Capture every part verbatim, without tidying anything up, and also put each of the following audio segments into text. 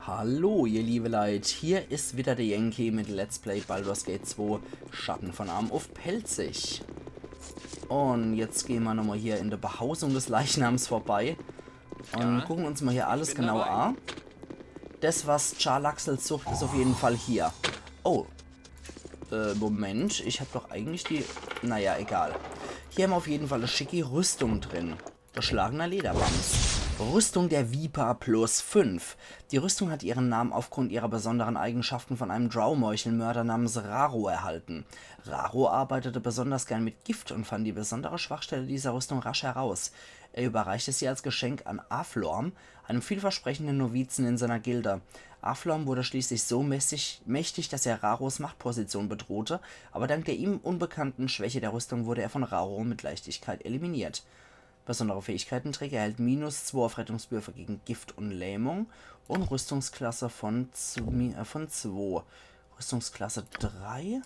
Hallo, ihr liebe Leit, hier is wieder der Yankee mit Let's Play Baldur's Gate zwei Schatten von Amn uff Pälzisch. Un jetzt gehn mer nochmal hier in der Behausung des Leichnams vorbei un gucken uns mal hier alles genau a. Das, was Charlaxle sucht, is auf jeden Fall hier. Oh. Äh, Moment, ich hab doch eigentlich die... Naja, egal. Hier hämmer auf jeden Fall e schicki Rüstung drin. Geschlagener Lederwams. Rüstung der Viper plus fünf. Die Rüstung hat ihren Namen aufgrund ihrer besonderen Eigenschaften von einem Drow-Meuchelmörder namens Raro erhalten. Raro arbeitete besonders gern mit Gift und fand die besondere Schwachstelle dieser Rüstung rasch heraus. Er überreichte sie als Geschenk an Aflorm, einem vielversprechenden Novizen in seiner Gilde. Aflorm wurde schließlich so mächtig, mächtig, dass er Raros Machtposition bedrohte, aber dank der ihm unbekannten Schwäche der Rüstung wurde er von Raro mit Leichtigkeit eliminiert. Besondere Fähigkeitenträger erhält minus zwei auf Rettungswürfe gegen Gift und Lähmung und Rüstungsklasse von zw-, äh, von zwei. Rüstungsklasse drei?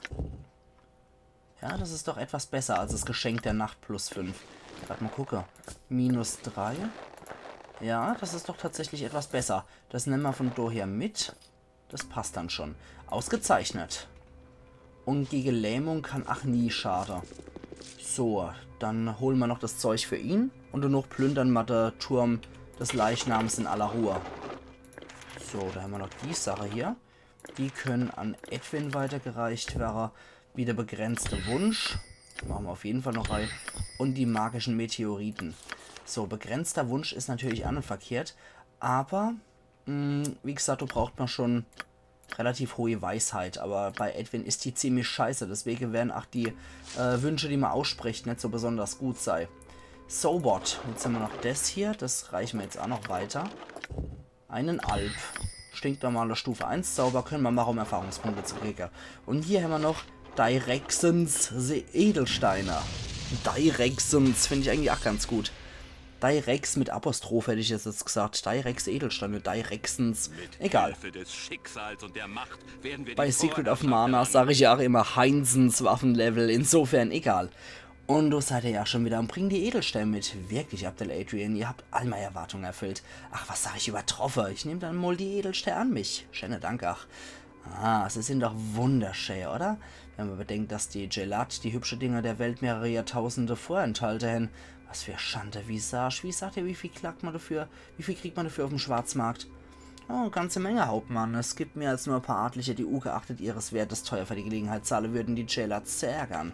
Ja, das is doch etwas besser als das Geschenk der Nacht plus fünf. Grad mal gucke. Minus drei. Ja, das is doch tatsächlich etwas besser. Das nemme mer von do her mit. Das passt dann schon. Ausgezeichnet. Un gege Lähmung kann ach nie schade. So, dann hole mer noch das Zeug für ihn. Un danach plündere mer de Turm des Leichnams in aller Ruhe. So, da hämmer noch die Sache hier. Die können an Edwin weitergereicht werre. Wieder begrenzte Wunsch. Mache mer auf jeden Fall noch rei. Un die magischen Meteoriten. So, begrenzter Wunsch is natürlich ach net verkehrt. Aber, mh, wie gesagt, do braucht mer schon relativ hohe Weisheit. Aber bei Edwin is die ziemlich scheiße. Deswege werre ach die äh, Wünsche, die mer ausspricht, net so besonders gut sei. So what? Jetzt hämmer noch das hier. Das reiche mer jetzt ach noch weiter. Einen Alp. Stinknormaler Stufe eins Zauber, können mer mache, um Erfahrungspunkte zu kriege. Un hier hämmer noch Direxens Se-, Edelsteine. Direxens find ich eigentlich ach ganz gut. Direx mit Apostroph hätt ich jetzt, jetzt gesagt. Direx Edelsteine, Direxens. Egal. Hilfe des Schicksals und der Macht werden wir Bei die Secret of Vorherrschaft Mana erlangen. Sag ich ja ach immer Heinsens Waffenlevel, insofern egal. Un do seid ihr ja schon wieder un bringt die Edelsteine mit. Wirklich, Abdel Adrian, ihr habt all meine Erwartungen erfüllt. Ach, was sag ich, übertroffe. Ich nehm dann mol die Edelsteine an mich. Schöne Dank, ach. Ah, sie sind doch wunderschön, oder? Wenn man bedenkt, dass die Djelat die hübsche Dinger der Welt mehrere Jahrtausende vorenthalte hän. Was für Schande, Visage. Wie sagt ihr, wie viel klagt man dafür? Wie viel kriegt man dafür auf dem Schwarzmarkt? Oh, ganze Menge, Hauptmann. Es gibt mehr als nur ein paar Adlige, die ungeachtet ihres Wertes teuer für die Gelegenheit zahlen würden, die Djelats zu ärgern.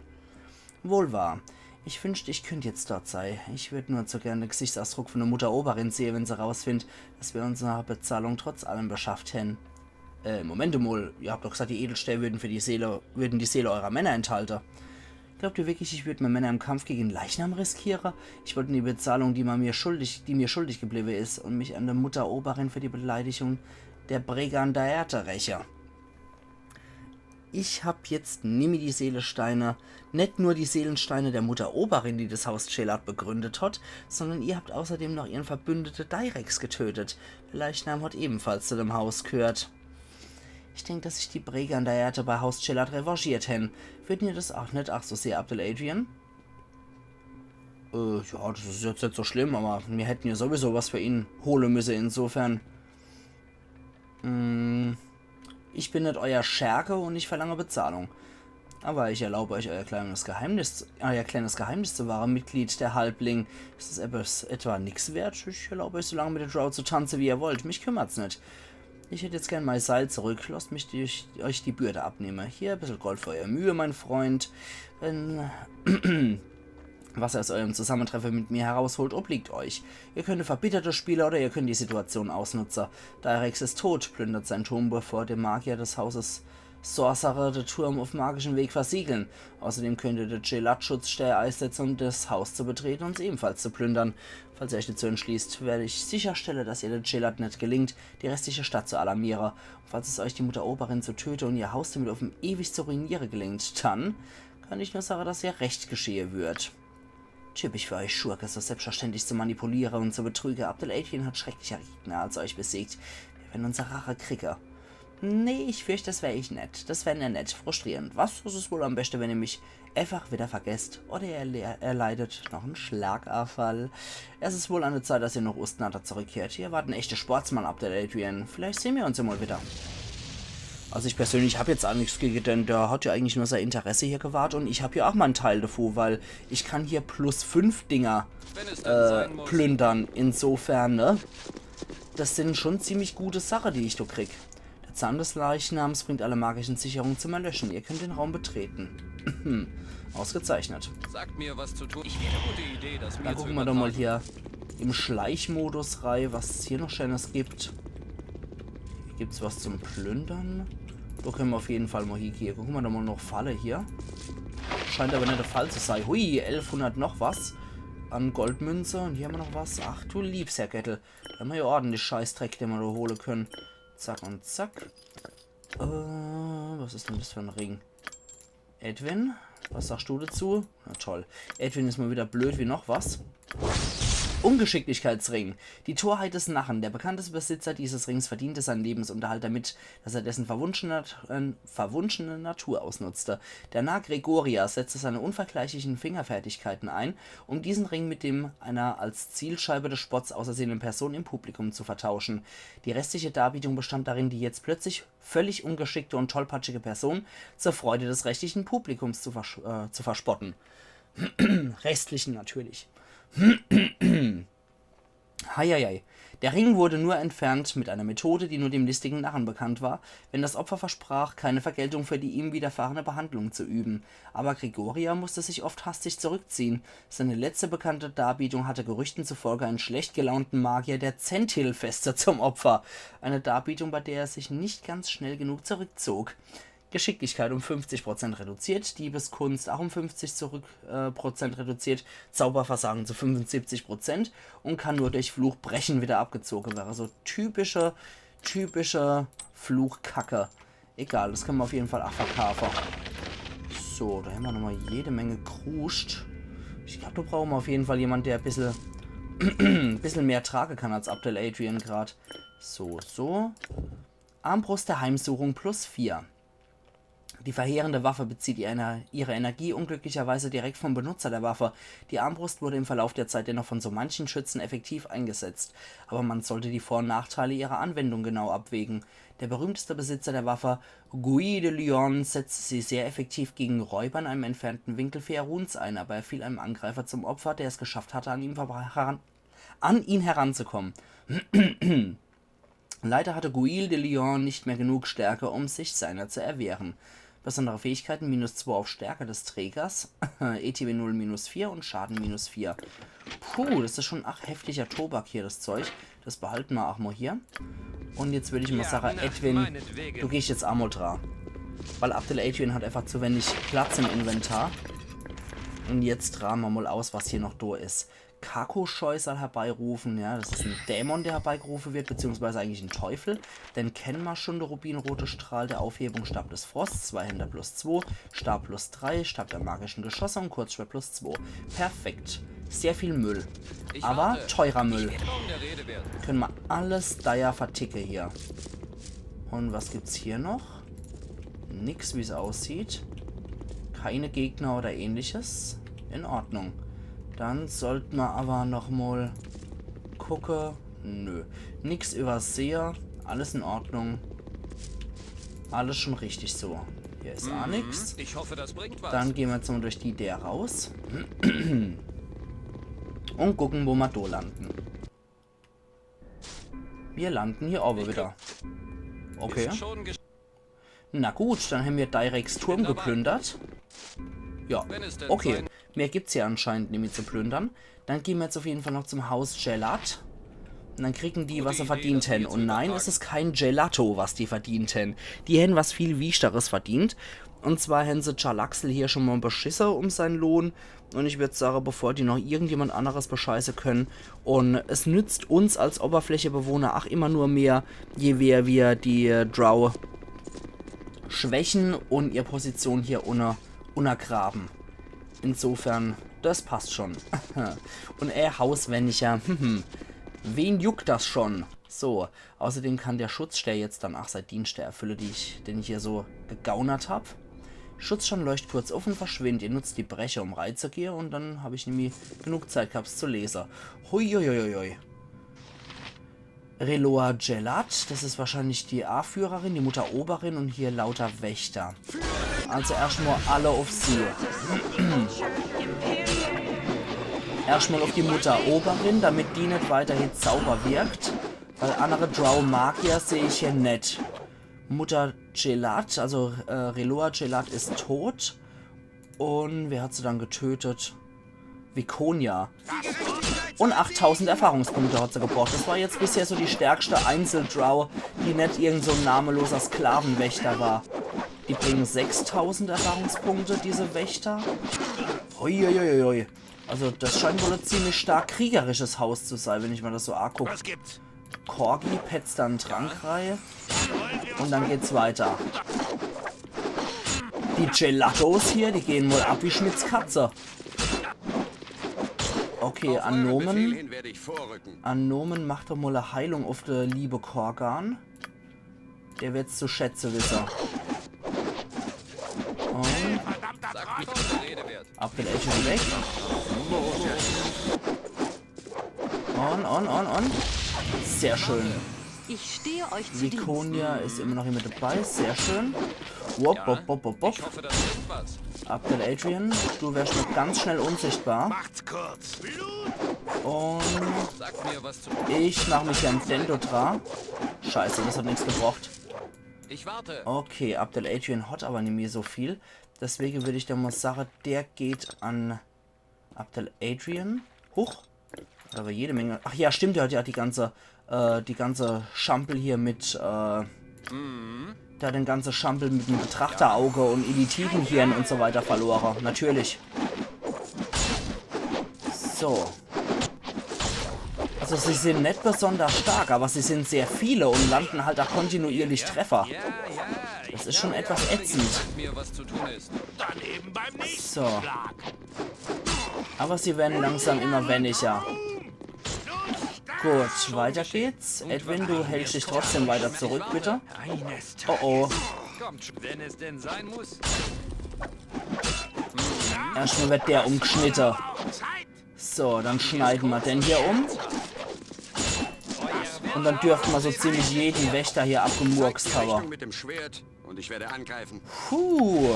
Wohl wahr. Ich wünschte, ich könnt jetzt dort sei. Ich würd nur zu gern den Gesichtsausdruck von der Mutter Oberin sehen, wenn sie rausfindet, dass wir unsere Bezahlung trotz allem beschafft hätten. Äh, Moment mal, ihr habt doch gesagt, die Edelsteine würden für die Seele, würden die Seele eurer Männer enthalten. Glaubt ihr wirklich, ich würd meine Männer im Kampf gegen den Leichnam riskieren? Ich wollte die Bezahlung, die man mir schuldig, die mir schuldig geblieben ist, und mich an der Mutter Oberin für die Beleidigung der Brigandaerte rächen. Ich hab jetzt nimmi die Seelensteine, net nur die Seelensteine der Mutter Oberin, die das Haus Djelat begründet hat, sondern ihr habt außerdem noch ihren Verbündeten Direx getötet. Der Leichnam hat ebenfalls zu dem Haus gehört. Ich denk, dass sich die Brigandaerte bei Haus Djelat revanchiert hätten. Würden ihr das auch net ach so sehen, Abdel Adrian? Äh, ja, das ist jetzt nicht so schlimm, aber wir hätten ja sowieso was für ihn holen müssen, insofern. Mm, ich bin nicht euer Scherge und ich verlange Bezahlung. Aber ich erlaube euch, euer kleines Geheimnis, euer kleines Geheimnis zu wahren, Mitglied der Halbling. Ist es etwas, etwa nix wert? Ich erlaube euch, so lange mit den Drow zu tanzen, wie ihr wollt. Mich kümmert's nicht. Ich hätte jetzt gern mein Seil zurück. Lasst mich durch, euch die Bürde abnehmen. Hier, ein bisschen Gold für eure Mühe, mein Freund. Wenn, was ihr aus eurem Zusammentreffen mit mir herausholt, obliegt euch. Ihr könnt ein verbitterter Spieler oder ihr könnt die Situation ausnutzen. Direx ist tot, plündert sein Turm, bevor die Magier des Hauses Sorcerer den Turm auf magischem Weg versiegeln. Außerdem könnt ihr den Djelat-Schutzstein einsetzen, um das Haus zu betreten und es ebenfalls zu plündern. Falls ihr euch dazu entschließt, werde ich sicherstellen, dass ihr den Djelat nicht gelingt, die restliche Stadt zu alarmieren. Und falls es euch, die Mutter Oberin zu töten und ihr Haus damit auf ewig zu ruinieren, gelingt, dann kann ich nur sagen, dass ihr recht geschehen wird. Typisch für euch Schurke, so selbstverständlich zu manipulieren und zu betrügen. Abdel Adrian hat schrecklichere Gegner als euch besiegt. Wir werden unsere Rache kriegen. Nee, ich fürcht, das wär ich net. Das wär net frustrierend. Was? Es is wohl am beschte, wenn ihr mich einfach wieder vergesst. Oder ihr le- erleidet noch en Schlaganfall. Es is wohl an de Zeit, dass ihr noch Ustnata zurückkehrt. Ihr wart en echte Sportsmann, Abdel Adrian. Vielleicht sehn mir uns ja mal wieder. Also ich persönlich hab jetzt aa nix gege den, der hat ja eigentlich nur sei Interesse hier gewahrt un ich hab ja aa mein Teil davon, weil ich kann hier plus fünf Dinger äh, plündern. Insofern, ne? Das sin schon ziemlich gute Sache, die ich do krieg. Der Zahn des Leichnams bringt alle magischen Sicherungen zum Erlöschen. Ihr könnt den Raum betreten. Ausgezeichnet. Sagt mir, was zu tun. Ich wäre gute Idee, dass mir Dann gucke mer doch mal hier im Schleichmodus rei, was es hier noch Schönes gibt. Hier gibt's was zum Plündern. Do könne mer auf jeden Fall mal hiegehe. Gucke mer doch mal noch Falle hier. Scheint aber net de Fall zu sei. Hui, elfhundert noch was an Goldmünze. Un hier hämmer noch was. Ach du liebs, Herr Gettel. Do hämmer ja ordentlich Scheißdreck, den mer do hole könne. Zack un zack. Äh, was is denn das für en Ring? Edwin, was sagst du dazu? Na toll. Edwin is mal wieder blöd wie noch was. Ungeschicklichkeitsring. Die Torheit des Narren. Der bekannteste Besitzer dieses Rings verdiente seinen Lebensunterhalt damit, dass er dessen verwunschene, Nat- äh, verwunschene Natur ausnutzte. Der Narr Gregoria setzte seine unvergleichlichen Fingerfertigkeiten ein, um diesen Ring mit dem einer als Zielscheibe des Spotts ausersehenen Person im Publikum zu vertauschen. Die restliche Darbietung bestand darin, die jetzt plötzlich völlig ungeschickte und tollpatschige Person zur Freude des restlichen Publikums zu, versch äh, zu verspotten. Restlichen natürlich. Heieiei. Der Ring wurde nur entfernt mit einer Methode, die nur dem listigen Narren bekannt war, wenn das Opfer versprach, keine Vergeltung für die ihm widerfahrene Behandlung zu üben. Aber Gregoria musste sich oft hastig zurückziehen. Seine letzte bekannte Darbietung hatte Gerüchten zufolge einen schlecht gelaunten Magier der Zentil-Feste zum Opfer. Eine Darbietung, bei der er sich nicht ganz schnell genug zurückzog. Geschicklichkeit um fünfzig Prozent reduziert, Diebeskunst auch um fünfzig zurück, äh, Prozent reduziert, Zauberversagen zu fünfundsiebzig Prozent und kann nur durch Fluchbrechen wieder abgezogen werden. So typische, typische Fluchkacke. Egal, das könne mer auf jeden Fall ach verkaafe. So, do hämmer nochmal jede Menge Kruscht. Ich glaub, do brauche mer auf jeden Fall jemand, der e bissel, bissel mehr trage kann als Abdel Adrian grad. So, so. Armbrust der Heimsuchung plus vier. Die verheerende Waffe bezieht ihr Ener- ihre Energie unglücklicherweise direkt vom Benutzer der Waffe. Die Armbrust wurde im Verlauf der Zeit dennoch von so manchen Schützen effektiv eingesetzt. Aber man sollte die Vor- und Nachteile ihrer Anwendung genau abwägen. Der berühmteste Besitzer der Waffe, Guy de Lyon, setzte sie sehr effektiv gegen Räuber in einem entfernten Winkel Fearuns ein, aber er fiel einem Angreifer zum Opfer, der es geschafft hatte, an ihm vorbei heran, an ihn heranzukommen. Leider hatte Guy de Lyon nicht mehr genug Stärke, um sich seiner zu erwehren. Besondere Fähigkeiten: minus zwei auf Stärke des Trägers, E T B null minus vier und Schaden minus vier. Puh, das is schon ach heftiger Tobak hier, das Zeug. Das behalte mer ach mal hier. Und jetzt würd ich mal sage, Edwin, du gehst jetzt ach mal dra. Weil Abdel Adrian hat einfach zu wenig Platz im Inventar. Und jetzt raache mer mal aus, was hier noch do is. Kakoscheu soll herbeirufen, ja, das is en Dämon, der herbeigerufen wird, beziehungsweise eigentlich en Teufel. Den kenne mer schon, der rubinrote Strahl der Aufhebung, Stab des Frosts, Zweihänder plus zwei, Stab plus drei, Stab der magischen Geschosse und Kurzschwert plus zwei. Perfekt. Sehr viel Müll. Aber teurer Müll. Könne mer alles deier verticke hier. Und was gibt's hier noch? Nix, wie's aussieht. Keine Gegner oder ähnliches. In Ordnung. Dann sollt mer aber noch mal gucke. Nö. Nix übersehe. Alles in Ordnung. Alles schon richtig so. Hier is ach nix. Ich hoffe, das bringt was. Dann gehn mer jetzt mal durch die Deer raus. Und gucken, wo mer do landen. Mir landen hier oben wieder. Okay. Ist schon gesch- Na gut, dann hämmer Dyraks Turm geplündert. Ja, Wenn es denn okay. sein- Mehr gibt's hier anscheinend nimmi zu plündern. Dann gehn mer jetzt auf jeden Fall noch zum Haus Gelat. Und dann kriegen die, was se Idee, verdient das mir hän. zu Und nein, es übertragen. Is kein Gelato, was die verdient hän. Die hän was viel Wichtigeres verdient. Und zwar hän se Charlaxel hier schon mal beschisse um sein Lohn. Und ich würd sage, bevor die noch irgendjemand anderes bescheiße können. Und es nützt uns als Oberflächebewohner ach immer nur mehr, je mehr wir die, äh, Drow schwächen und ihr Position hier unner-, unnergraben. Insofern, das passt schon. Und er Hauswendiger, hm, wen juckt das schon? So, außerdem kann der Schutzsteer jetzt dann ach sei Dienste erfülle, die ich, den ich hier so gegaunert hab. Schutzschirm leucht kurz uff un verschwindt. Ihr nutzt die Brecher, um reizegehe, un dann hab ich nämlich genug Zeit gehabt, es zu lese. Huiuiuiui. Raloa Jelat, das is wahrscheinlich die Aführerin, die Mutter Oberin un hier lauter Wächter. Also erschtmol alle uff sie. Erschtmol uff die Mutter Oberin, damit die net weiterhin Zauber wirkt. Weil annere Drow Magier seh ich hier net. Mutter Jelat, also äh, Raloa Jelat is tot. Un wer hat se dann getötet? Viconia. Un achttausend Erfahrungspunkte hat se gebraucht. Das war jetzt bisher so die stärkste Einzeldrow, die net irgend so en namenloser Sklavewächter war. Die bringen sechstausend Erfahrungspunkte, diese Wächter. Huiuiuiui. Also das scheint wohl e ziemlich stark kriegerisches Haus zu sei, wenn ich mir das so anguck. Was gibt's? Corgi petzt dann en Trank rei. Un dann geht's weiter. Die Gelatos hier, die gehen wohl ab wie Schmitz Katze. Okay, Anomen. Anomen, mach doch mol e Heilung uff de liebe Korgan. Der wird's zu schätze wisse. Un Abdel Adrian weg. Un, un, un, un. Sehr schön. Ich stehe euch zu Diensten. Viconia is immer noch hier mit dabei. Sehr schön. Wop, wop, wop, wop, wop. Abdel Adrian, du wirst noch ganz schnell unsichtbar. Macht's kurz. Un ich mach mich hier an Dendo dra. Scheiße, das hat nix gebracht. Ich warte. Okay, Abdel Adrian hat aber nimmi so viel. Deswege würd ich dann mol sage, der geht an Abdel Adrian. Huch. Da war jede Menge. Ach ja, stimmt, der hat ja die ganze, äh, die ganze Schampel hier mit, äh, der hat den ganze Schampel mit dem Betrachterauge un Illithiden-Hirn un so weiter verlore. Natürlich. So. Also sie sind net besonders stark, aber sie sind sehr viele un landen halt auch kontinuierlich Treffer. Das is schon etwas ätzend. So. Aber sie werden langsam immer weniger. Gut, weiter geht's. Edwin, du hältst dich trotzdem weiter zurück, bitte. Oh oh. Kommt, wenn es denn sein muss. Erstmal wird der umgeschnitte. So, dann schneiden wir den hier um. Un dann dürften wir so ziemlich jeden Wächter hier abgemurkst haben. Richtung mit dem Schwert und ich werde angreifen. Puh.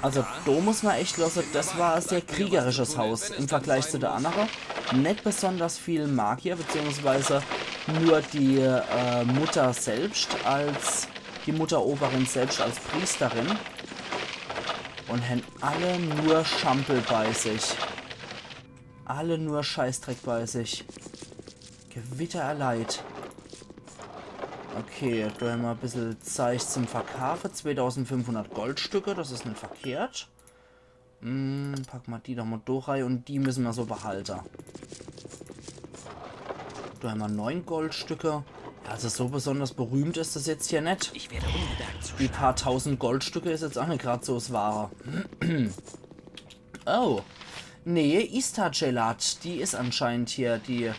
Also, do muss man echt losse, das war e sehr kriegerisches Haus im Vergleich zu der andere. Net besonders viel Magier, beziehungsweise nur die äh, Mutter selbst als, die Mutter Oberin selbst als Priesterin. Un hen alle nur Schampel bei sich. Alle nur Scheißdreck bei sich. Gewitter erleid. Okay, do hämmer e bissel Zeich zum Verkaafe. Zweitausendfünfhundert Goldstücke, das is net verkehrt. Hm, pack ma die doch mol do rei un die müssen ma so behalte. Do hämmer neun Goldstücke. Ja, also so besonders berühmt is das jetzt hier net. Ich werde unbemerkt zu Die paar tausend Goldstücke is jetzt auch net grad so s Wahre. Oh. Nee, Ishtar Jelat, die is anscheinend hier die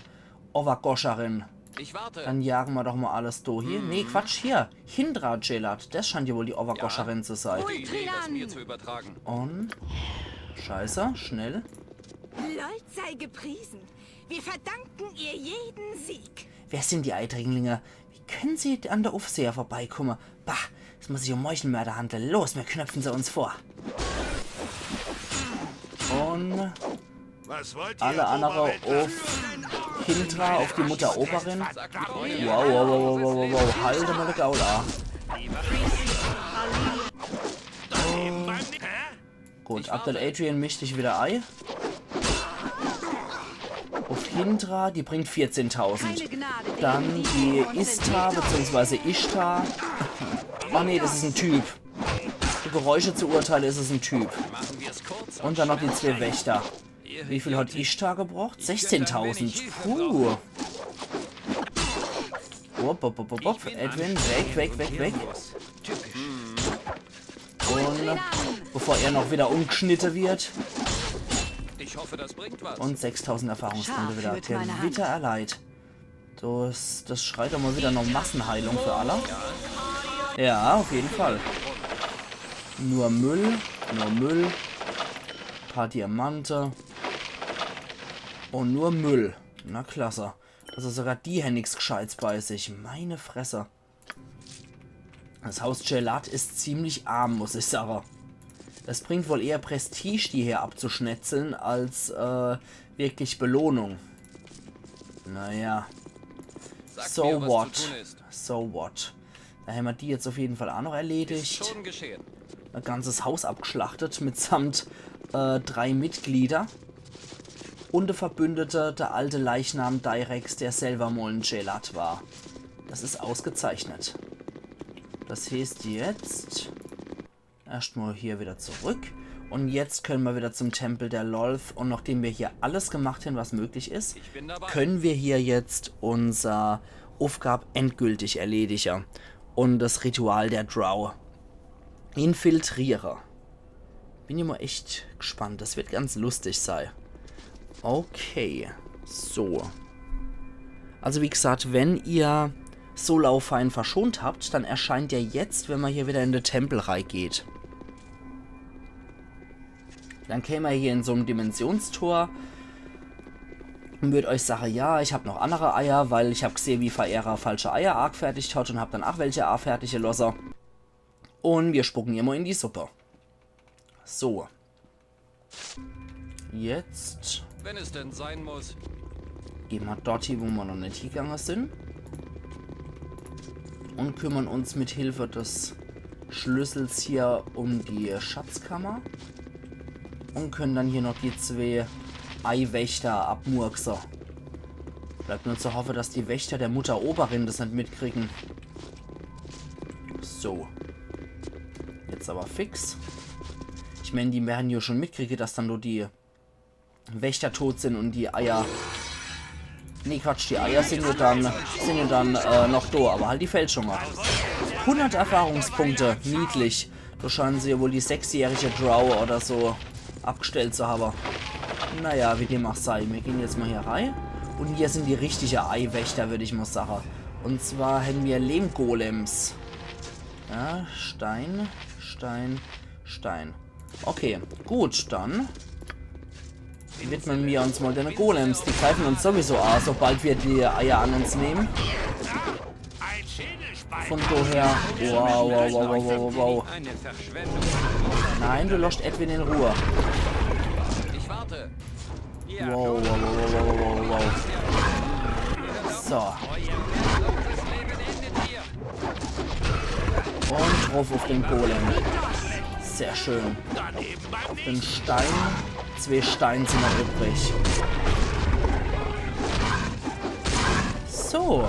Overgoscherin. Ich warte. Dann jagen ma doch mol alles do hier. Nee, Quatsch, hier. Hindra Jelat, das scheint ja wohl die Overgoscherin zu sein. Ui, Trilan. Die Idee, das mir zu übertragen. Un Scheiße, schnell. Lold sei gepriesen. Wir verdanken ihr jeden Sieg. Wer sind die Eidringlinge? Wie können sie an der Aufseher vorbeikomme? Bah, es muss sich um Meuchelmörder handle. Los, mir knöpfen se uns vor. Un Was wollt ihr, alle annere Oberweltler? Auf Hindra, auf die Mutter Oberin. Wow, wow, wow, wow, wow, wow, wow. Halt mol de Gaul a. Gut, Abdel Adrian mischt sich wieder ei. Auf Hindra, die bringt vierzehntausend. Keine Gnade. Dann die Ishtar, beziehungsweise Ishtar. Ah nee, das is en Typ. Die Geräusche zu urteile is es en Typ. Un dann noch die zwee Wächter. Wie viel hat Ishtar gebraucht? Sechzehntausend. Puh. Wupp, wupp, wupp, wupp, wupp. Edwin, weg, weg, weg, weg. Un bevor er noch wieder umgeschnitte wird. Ich hoffe, das bringt was. Und sechstausend Erfahrungspunkte Schach wieder. mit meiner Hand. Gewitter erleidet. Das, das schreit doch mal wieder noch Massenheilung für alle. Ja, auf jeden Fall. Nur Müll, nur Müll. Paar Diamante. Und nur Müll. Na klasse. Also sogar die hänn nix Gscheites bei sich. Meine Fresse. Das Haus Chelat is ziemlich arm, muss ich sage. Es bringt wohl eher Prestige, die hier abzuschnetzeln, als äh, wirklich Belohnung. Naja. Sagt So mir, was what? Zu tun ist. So what? Da hämmer die jetzt auf jeden Fall auch noch erledigt. Schon geschehen. E ganzes Haus abgeschlachtet mitsamt äh, drei Mitglieder. Und der Verbündete, der alte Leichnam Dyrax, der selber mal en Chelat war. Das is ausgezeichnet. Das heißt jetzt erscht mal hier wieder zurück. Und jetzt können wir wieder zum Tempel der Lolth. Und nachdem wir hier alles gemacht haben, was möglich ist, Ich bin dabei. können wir hier jetzt unser Aufgab endgültig erledige. Und das Ritual der Drow infiltriere. Bin ich mal echt gespannt. Das wird ganz lustig sei. Okay, so. Also wie gesagt, wenn ihr Solaufheim verschont habt, dann erscheint er jetzt, wenn man hier wieder in de Tempel rei geht. Dann käm er hier in so'm Dimensionstor und würd euch sage, ja, ich hab noch andere Eier, weil ich hab gesehen, wie Verehrer falsche Eier afertigt hat und hab dann auch welche afertige losse. Und wir spucken ihr mal in die Suppe. So. Jetzt Wenn es denn sein muss. gehen wir dort hin, wo wir noch nicht hingegangen sind. Und kümmern uns mit Hilfe des Schlüssels hier um die Schatzkammer. Und können dann hier noch die zwei Eiwächter abmurkse. Bleibt nur zu hoffen, dass die Wächter der Mutter Oberin das nicht mitkriegen. So. Jetzt aber fix. Ich mein, die werden ja schon mitkriegen, dass dann nur die Wächter tot sind und die Eier. Nee, Quatsch, die Eier sind ja dann, sind ja dann äh, noch da, aber halt die Fälschungen. Hundert Erfahrungspunkte, niedlich. Da scheinen sie ja wohl die sechsjährige Drow oder so abgestellt zu haben. Naja, wie dem auch sei, wir gehen jetzt mal hier rein. Und hier sind die richtigen Eiwächter, würd ich mal sagen. Und zwar haben wir Lehmgolems. Ja, Stein, Stein, Stein. Okay, gut, dann widmen wir uns mal den Golems. Die greifen uns sowieso an, sobald wir die Eier an uns nehmen. Von daher, wow, wow, wow, wow, wow, wow. Eine Verschwendung. Nein, du lässt Edwin in Ruhe. Ich warte. Wow, wow, wow, wow, wow, wow, wow. So. Und drauf auf den Golem. Sehr schön. Auf den Stein. Zwei Steine sind noch übrig. So.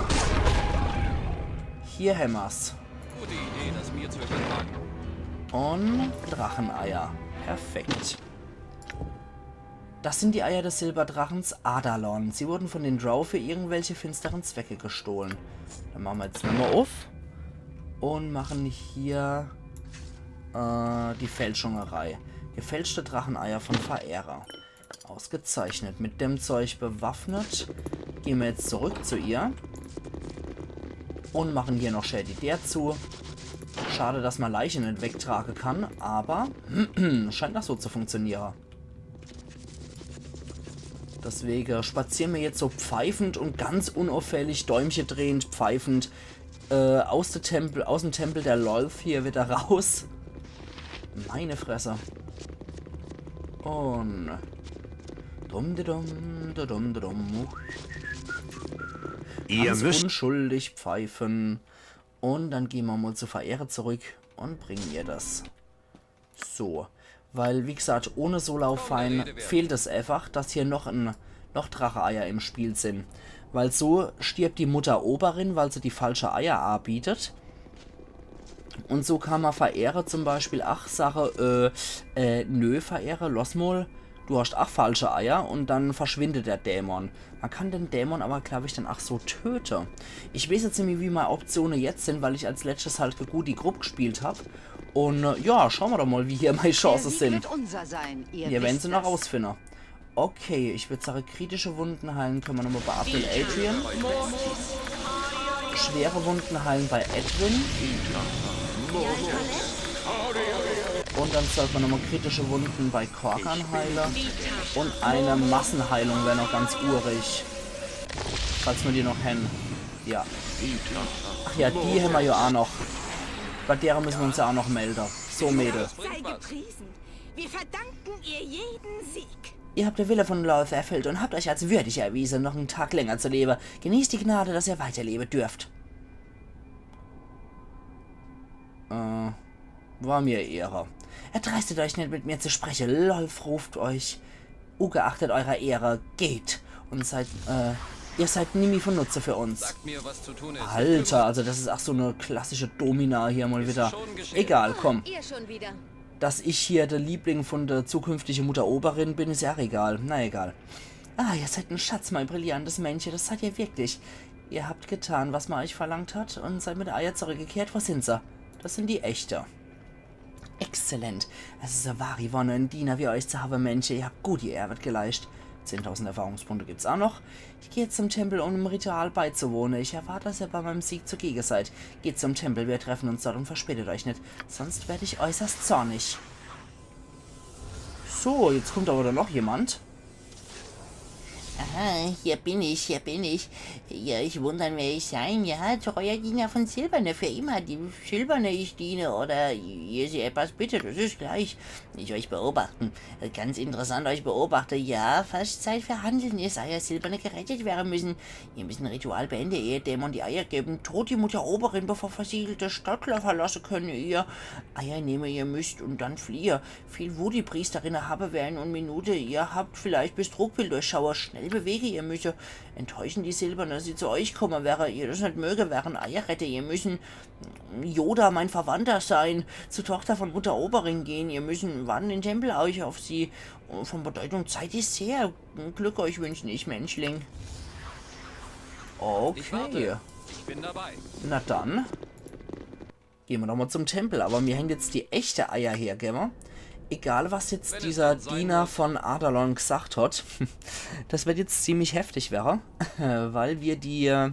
Hier hämmer's. Gute Idee, das mir zu übertragen. Und Dracheneier. Perfekt. Das sind die Eier des Silberdrachens Adalon. Sie wurden von den Drow für irgendwelche finsteren Zwecke gestohlen. Dann machen wir jetzt nochmal auf. Und machen hier äh, die Fälschungerei. Gefälschte Dracheneier von Verehrer. Ausgezeichnet. Mit dem Zeug bewaffnet. Gehen wir jetzt zurück zu ihr. Und machen hier noch schnell die Tür zu. Schade, dass man Leiche nicht wegtragen kann, aber scheint das so zu funktionieren. Deswegen spazieren wir jetzt so pfeifend und ganz unauffällig, Däumchen drehend, pfeifend, äh, aus, der Tempel, aus dem Tempel der Lolth hier wieder raus. Meine Fresse. Und. Dum, di dum, di dum, di dum. Ihr Ganz müsst unschuldig pfeifen. Und dann gehen wir mal zu Verehrer zurück und bringen ihr das. So. Weil, wie gesagt, ohne Solaufheim fehlt es einfach, dass hier noch ein, noch Dracheeier im Spiel sind. Weil so stirbt die Mutter Oberin, weil sie die falsche Eier anbietet. Und so kann man Verehrer zum Beispiel ach sage, äh, äh, nö, Verehrer, lass mal, du hast ach falsche Eier und dann verschwindet der Dämon. Man kann den Dämon aber, glaub ich, dann ach so töte. Ich weiß jetzt nicht, wie meine Optionen jetzt sind, weil ich als letztes halt gut die Gruppe gespielt hab. Und äh, ja, schauen wir doch mal, wie hier meine Chancen Sieg sind. Wird unser sein. Ihr Wir werden wisst sie noch das. rausfinden. Okay, ich würd sage, kritische Wunden heilen könne mer nochmal bei Arthur Adrian. Schwere Wunden heilen bei Edwin. Und dann sollt mer nochmal kritische Wunden bei Korgan heile. Und eine Massenheilung wär noch ganz urig. Falls mer die noch hän. Ja. Ach ja, die hämmer ja auch noch. Bei dere müsse mer uns ja auch noch melde. So, Mädel. Sei gepriesen. Wir verdanken ihr jeden Sieg. Ihr habt der Wille von Lolth erfüllt und habt euch als würdig erwiesen, noch einen Tag länger zu leben. Genießt die Gnade, dass ihr weiterleben dürft. Äh, war mir Ehre. Erdreistet euch nicht, mit mir zu sprechen. Lolth ruft euch. Ungeachtet eurer Ehre, geht. Und seid, äh, ihr seid nimmi von Nutze für uns. Sagt mir, was zu tun ist. Alter, also das ist auch so eine klassische Domina hier mal wieder. Schon geschehen. Egal, komm. Ihr schon wieder. Dass ich hier der Liebling von der zukünftigen Mutter Oberin bin, ist ja auch egal. Na egal. Ah, ihr seid ein Schatz, mein brillantes Männchen, das seid ihr wirklich. Ihr habt getan, was man euch verlangt hat, und seid mit Eier zurückgekehrt. Wo sind sie? Das sind die echte. Exzellent. Es ist eine wahre Wonne, einen Diener wie euch zu haben, Männchen. Ihr habt gut die Arbeit geleistet. Zehntausend Erfahrungspunkte gibt's auch noch. Ich gehe zum Tempel, um dem Ritual beizuwohnen. Ich erwarte, dass ihr bei meinem Sieg zugegen seid. Geht zum Tempel, wir treffen uns dort und verspätet euch nicht. Sonst werde ich äußerst zornig. So, jetzt kommt aber da noch jemand. Aha, hier bin ich, hier bin ich. Ja, ich wundern, wer ich sein. Ja, treuer Diener von Silberne für immer. Die Silberne ich diene, oder ihr sie etwas bittet, das ist gleich. Ich euch beobachten. Ganz interessant, euch beobachte. Ja, fast Zeit für Handeln ist, ehe Silberne gerettet werden müssen. Ihr müsst ein Ritual beenden, ehe Dämon die Eier geben. Tot die Mutter Oberin, bevor versiegelte Stadtler verlassen können. Ihr Eier nehmen, ihr müsst und dann fliehe. Viel Wut die Priesterinnen haben werden und Minute, ihr habt vielleicht bis Trugbild durchschaue. Schnell bewege, ihr müsse. Enttäuschen die Silberne, dass sie zu euch kommen wäre. Ihr das nicht möge, wären Eier rette, ihr müssen. Yoda, mein Verwandter sein, zur Tochter von Mutter Oberin gehen. Ihr müssen warten den Tempel euch auf sie. Von Bedeutung Zeit ist sehr. Glück euch wünschen ich, Menschling. Okay. Ich bin dabei. Na dann. Gehen wir nochmal zum Tempel. Aber mir haben jetzt die echte Eier hergegeben. Egal, was jetzt dieser Diener von Adalon gesagt hat. Das wird jetzt ziemlich heftig wäre. Weil wir die, äh,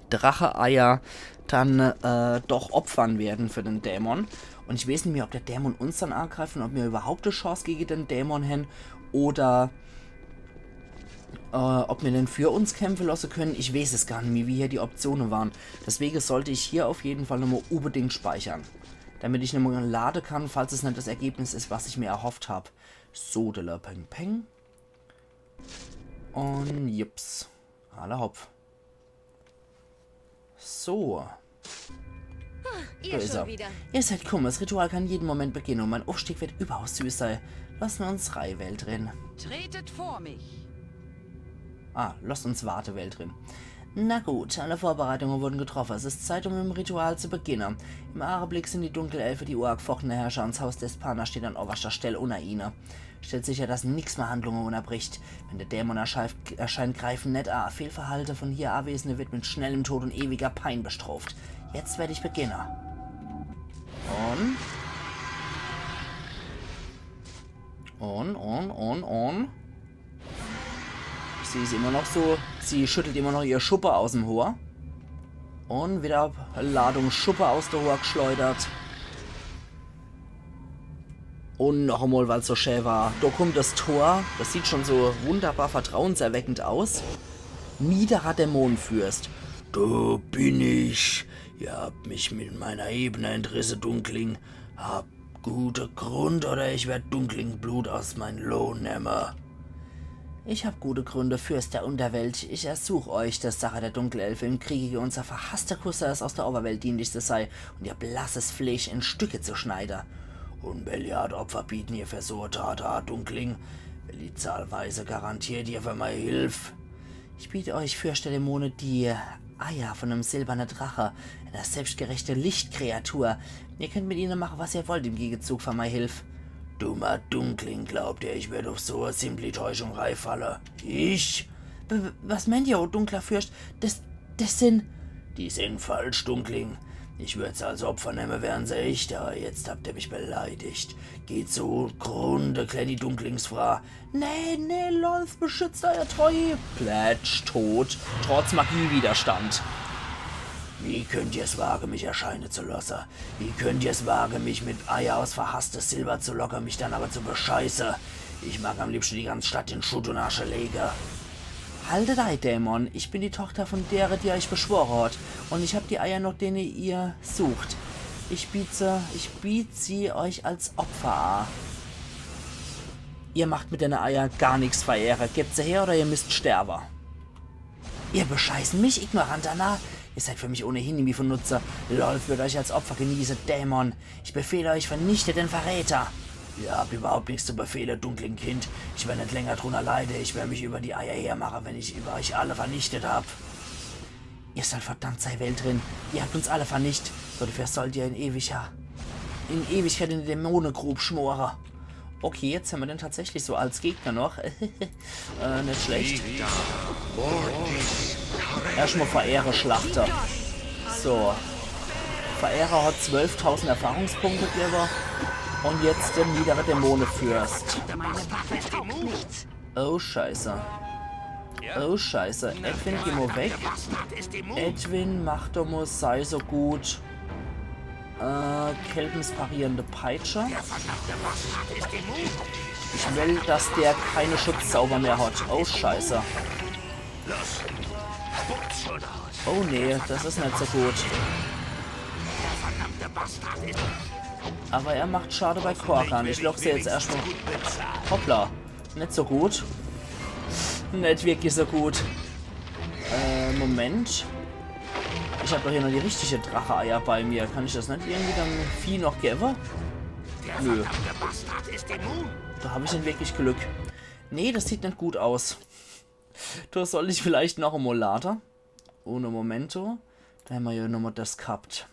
Drache-Eier dann, äh, doch opfern werden für den Dämon. Und ich weiß nicht mehr, ob der Dämon uns dann angreift und ob wir überhaupt eine Chance gegen den Dämon haben oder, äh, ob wir den für uns kämpfen lassen können. Ich weiß es gar nicht mehr, wie hier die Optionen waren. Deswegen sollte ich hier auf jeden Fall nochmal unbedingt speichern. Damit ich nochmal laden kann, falls es nicht das Ergebnis ist, was ich mir erhofft habe. Sodele, peng, peng. Und jups. Alla hopp. So. Ihr schon wieder. Ihr seid gekommen. Das Ritual kann jeden Moment beginnen und mein Aufstieg wird überaus süß sein. Lassen wir uns rein, Veldrin. Tretet vor mich. Ah, lasst uns warten, Veldrin. Na gut, alle Vorbereitungen wurden getroffen. Es ist Zeit, um im Ritual zu beginnen. Im Augenblick sind die Dunkelelfe die urangfochtene Herrscher und das Haus Despana steht an oberster Stelle unter ihnen. Stellt sicher, dass nix mehr Handlungen unterbricht. Wenn der Dämon erscheint, erscheint, greifen net a. Fehlverhalte von hier Anwesende wird mit schnellem Tod und ewiger Pein bestraft. Jetzt werde ich beginnen. Und? Und, und, und, und. Sie ist immer noch so, sie schüttelt immer noch ihr Schuppe aus dem Haar. Und wieder Ladung Schuppe aus der Haar geschleudert. Und noch einmal, weil's so schön war. Da kommt das Tor. Das sieht schon so wunderbar vertrauenserweckend aus. Niederer Dämonenfürst. Da bin ich. Ihr habt mich mit meiner Ebene entrisse, Dunkling. Habt gute Grund, oder ich werd Dunkling Blut aus mein Lohn nemme. Ich hab gute Gründe, Fürst der Unterwelt. Ich ersuch euch, der Sache der Dunkelelfe im Kriege gegen unser verhasster Cousins aus der Oberwelt dienlich zu sei und ihr blasses Fleisch in Stücke zu schneide. Und welche Art Opfer bieten ihr für so Tate, Dunkling? Welche Zahlweise garantiert ihr für meine Hilf? Ich biete euch, Fürst der Dämonen, die Eier von einem silbernen Drache, einer selbstgerechten Lichtkreatur. Ihr könnt mit ihnen machen, was ihr wollt, im Gegenzug für meine Hilf. Dummer Dunkling, glaubt ihr, ich würd auf so eine simple Täuschung reinfalle? Ich? W-, w-, was meint ihr, o dunkler Fürst? Das, das sind... Die sind falsch, Dunkling. Ich würd se als Opfer nemme, wären se echt, awwer jetzt habt ihr mich beleidigt. Geht zugrunde, klenni Dunklingsfra. Nee, nee, Lolth, beschützt eier Treue. Plätsch, tot, trotz Magiewiderstand. Wie könnt ihr's wage, mich erscheine zu losse? Wie könnt ihr's wage, mich mit Eier aus verhasste Silber zu locke, mich dann awwer zu bescheiße? Ich mag am liebschte die ganz Stadt in Schutt und Asche lege. Haltet ei, Dämon. Ich bin die Tochter von dere, die euch beschwore hat. Und ich hab die Eier, noch dene ihr sucht. Ich biet se, ich biet sie euch als Opfer a. Ihr macht mit dene Eier gar nix, Verehre. Gebt se her oder ihr müsst sterbe. Ihr bescheißen mich, ignoranter Narr. Ihr seid für mich ohnehin nimmi von Nutze. Lolth wird euch als Opfer genieße, Dämon. Ich befehle euch, vernichtet den Verräter. Ihr habt überhaupt nix zu befehle, Dunkling-Kind. Ich wer net länger drunner leide. Ich wer mich über die Eier hermache, wenn ich über euch alle vernichtet hab. Ihr seid verdammt, sei Weltrin. Ihr habt uns alle vernicht. So, dafür sollt ihr in ewiger, in Ewigkeit in de Dämonegrub schmore. Okay, jetzt hämmer den tatsächlich so als Gegner noch. Äh, net schlecht. Erschtmol Verehre schlachte. So. Verehre hat zwölftausend Erfahrungspunkte gewwe. Und jetzt de niedere Dämonefürst. Oh, scheiße. Oh, scheiße. Edwin, geh mo weg. Edwin, mach doch mo, sei so gut. Äh, Kelbens parierende Peitsche. Ich will, dass der keine Schutzzauber mehr hat. Oh, scheiße. Oh nee, das is net so gut. Aber er macht Schade bei Korgan. Ich lock se jetzt erschtmol. Hoppla. Net so gut. Net wirklich so gut. Äh, Moment. Ich hab doch hier noch die richtige Drache-Eier bei mir. Kann ich das net irgendwie dem Vieh noch gewwe? Nö. Da hab ich net wirklich Glück. Nee, das sieht net gut aus. Do soll ich vielleicht noch emol lade. Uno momento. Da hämmer ja nochmol das gehabt.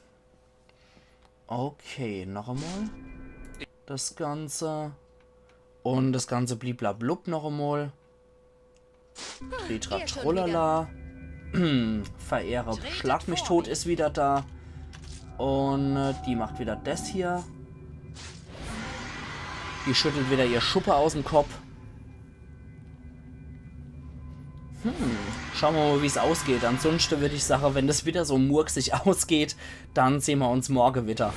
Okay, noch emol. Das Ganze. Und das ganze Bliblablub noch emol. Tritra Trollala. Verehre Schlag mich tot is wieder da. Und äh, die macht wieder das hier. Die schüttelt wieder ihr Schuppe aus'm Kopp. Hm, schaue mer mol, wie's ausgeht. Ansunschte würd ich sage, wenn das wieder so murksig ausgeht, dann sehn mer uns morge wieder.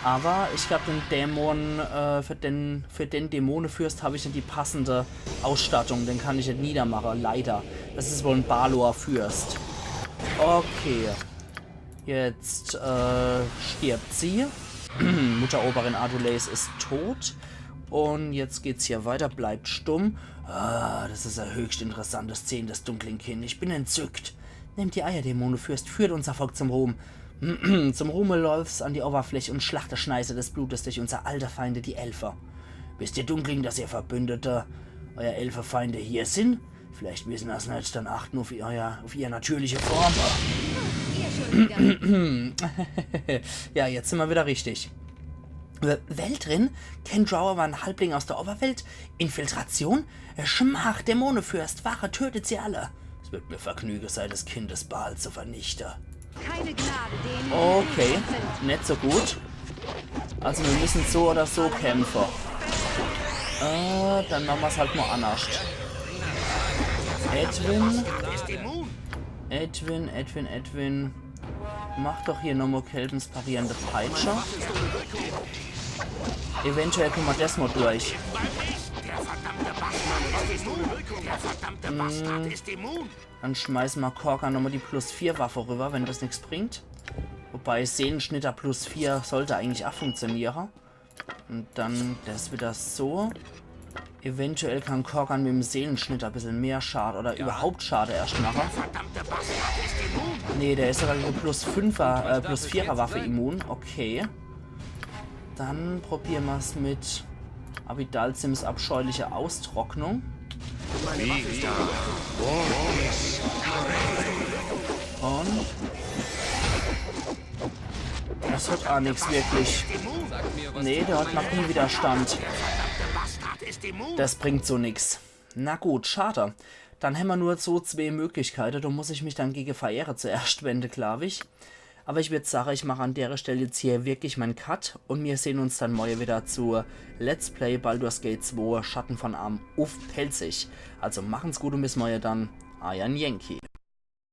Aber ich glaab, den Dämon, äh, für den, für den Dämonefürst hab ich net die passende Ausstattung. Den kann ich net niedermache, leider. Das is wohl en Balor-Fürst. Okay. Jetzt, äh, stirbt sie. Mutter Oberin Adulace is tot. Und jetzt geht's hier weiter. Bleibt stumm. Ah, das is e höchst interessante Szene, das Dunkling Kind. Ich bin entzückt. Nehmt die Eier, Dämonefürst. Führt unser Volk zum Ruhm. Zum Ruhme Lolths an die Oberfläch und schlachtet Schneise des Blutes durch unser alte Feinde, die Elfe. Wisst ihr, Dunkling, dass ihr Verbündete, euer Elfefeinde hier sind? Vielleicht wissen das net, dann achten auf ihr, auf ihr natürliche Form. Ja, jetzt sin mer wieder richtig. Äh, Weltrin? Kennt Drow awwer en Halbling aus der Oberwelt? Infiltration? Schmach, Dämonefürst, wache, tötet sie alle. Es wird mir Vergnüge sei, des Kindes Baal zu vernichte. Keine Gnade denen, die Okay, net so gut. Also wir müssen so oder so kämpfe. Äh, dann mache mer's halt mol annerscht. Edwin. Edwin, Edwin, Edwin. Mach doch hier nochmol Kelbens parierende Peitsche. Eventuell kummen mer des mol durch. Hm. Dann schmeißen mer Korgan nochmol die plus vier Waffe rüber, wenn des nix bringt. Wobei Seelenschnitter plus vier sollt eigentlich ach funktioniere. Und dann des wieder so. Eventuell kann Korgan mit'm Seelenschnitter e bissel mehr Schade oder überhaupt Schade erscht mache. Nee, der is sogar gege plus fünfer, äh, plus vierer Waffe immun. Okay. Dann probiere mer's mit Abidalzims abscheuliche Austrocknung. Und des hat ach nix wirklich. Nee, der hat Magiewiderstand. Des bringt so nix. Na gut, schade. Dann hämmer nur so zwee Möglichkeite. Do muss ich mich dann gege Verehre zuerscht wende, glaab ich. Aber ich würd sage, ich mach an dere Stell jetzt hier wirklich mein Cut und mir sehn uns dann morje wieder zu Let's Play Baldur's Gate zwei Schatten von Amn uff Pälzisch. Also machen's gut und bis morje dann, eier Yankee.